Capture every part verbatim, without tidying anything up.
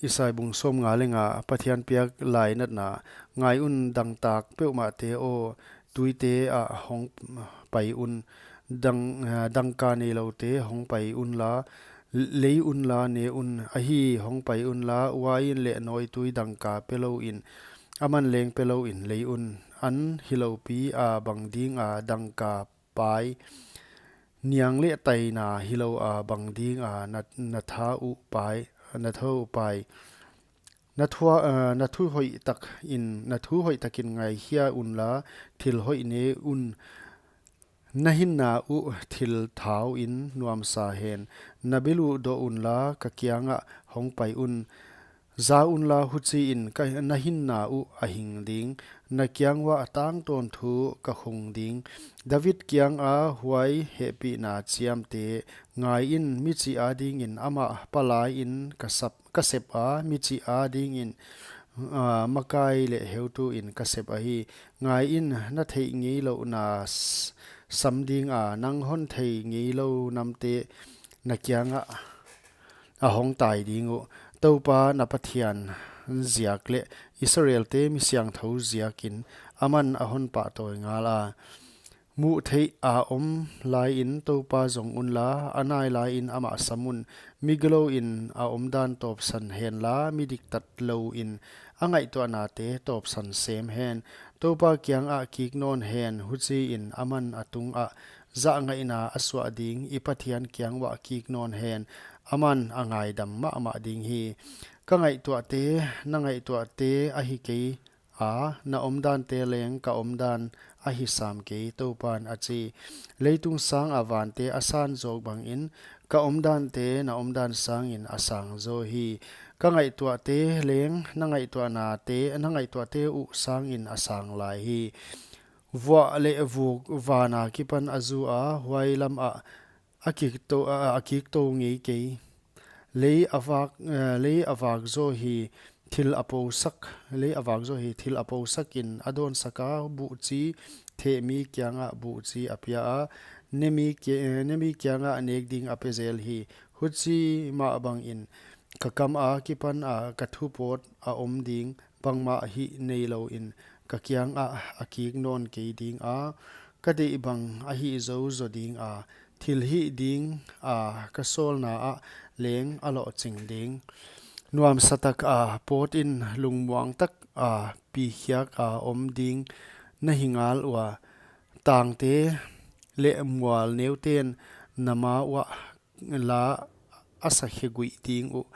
Isai bung sawmnga leh nga, Pathian piak lainatna. Ngai un, dangtak peuhmahte aw, tuite ah hong pai un, dang, ah, dangka neiloute hong pai unla, lei unla ne un, ahi hong pai unla, uain leh nawitui dangka pelou in, aman leng pelou in lei un, an hilou pi a bang dinga dangka pai, niang leh taina hilou a bang dinga na, na tha uh pai, na tho uh pai. Na thua, ah, na thu hoih tak in, na thu hoih takin ngaikhia unla, thil hoih ne un, na hinna uh thil thau in nuamsa hen. Na bil uh doh unla, ka kiangah hong pai un. Za unla, huchiin ka, na hinna uh a hing ding, na kiang uah tangtawn thu ka khung ding. David kianga huai hehpihna chiamte. Ngaiin, michih adingin amah palai in ka sap, ka sep a, michih adingin, ah, makai leh heutu in ka sep ahi. Ngaiin, na theih ngeilouhna s-, sam dinga, nang hon thei ngeilou namte na kiangah a hong tai ding uh. Toupa na Pathian ziak leh Israelte mi siangthou ziakin aman a hon pahtawi ngala. Muh theih a om laiin Toupa zong unla, a nai laiin amah sam un. Migilou in a omdan tawpsan henla, mi diktatlou in a ngaihtuahnate tawpsan sem hen. Toupa kiangah kik nawn hen, huchiin aman a tungah zahngaihna a suah ding. I Pathian kiang uah kik nawn hen, aman a ngaidam mahmah ding hi. Ka ngaihtuahte na ngaihtuahte ahi kei a, na omdante leng ka omdan ahi sam kei, Toupan a chi. Leitung sanga vante a san zawk bangin, ka omdante na omdan sangin a sang zaw hi. Ka ngaihtuahte leng na ngaihtuahnate, na ngaihtuahte uh sangin a sang lai hi. Vuah leh vuk vana kipan a zu a, huai lamah a kikto, a, a kikto ngei kei. Lei a vak, eh, lei a vak zaw hi thil a posak, lei a vak zaw hi thil a posakin a dawnsak a, buhchi thehmi kiangah buhchi a pia a, nemi ki-, eh, nemi kiangah nek ding a pe zel hi. Huchi mah bangin ka kam akipan a ka thupawt a om ding, bangmah hih neilouin ka kiangah a kik nawn kei dinga, ka deih bang a hih zou zaw dinga, thil hih dinga ka sawlna ah leng a lohching ding. Nuamsa taka pawtin lungmuang taka pikhiaka om ding na hi ngal ua, tangte leh mual neuten na ma uah la a sakhe guih ding uh.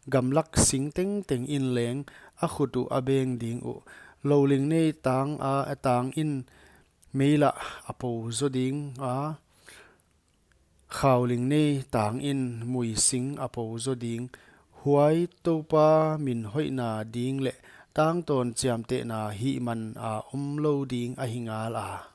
Gamlak sing tengteng in leng a khut uh a beng ding uh. Louling nei tang a, tang in mei lah a po zaw ding a, khauling nei tang in mui sing a po zaw ding. Huai Toupa min hoihna ding leh tangtawn chiamtehna hihman a om lou ding ahi ngala.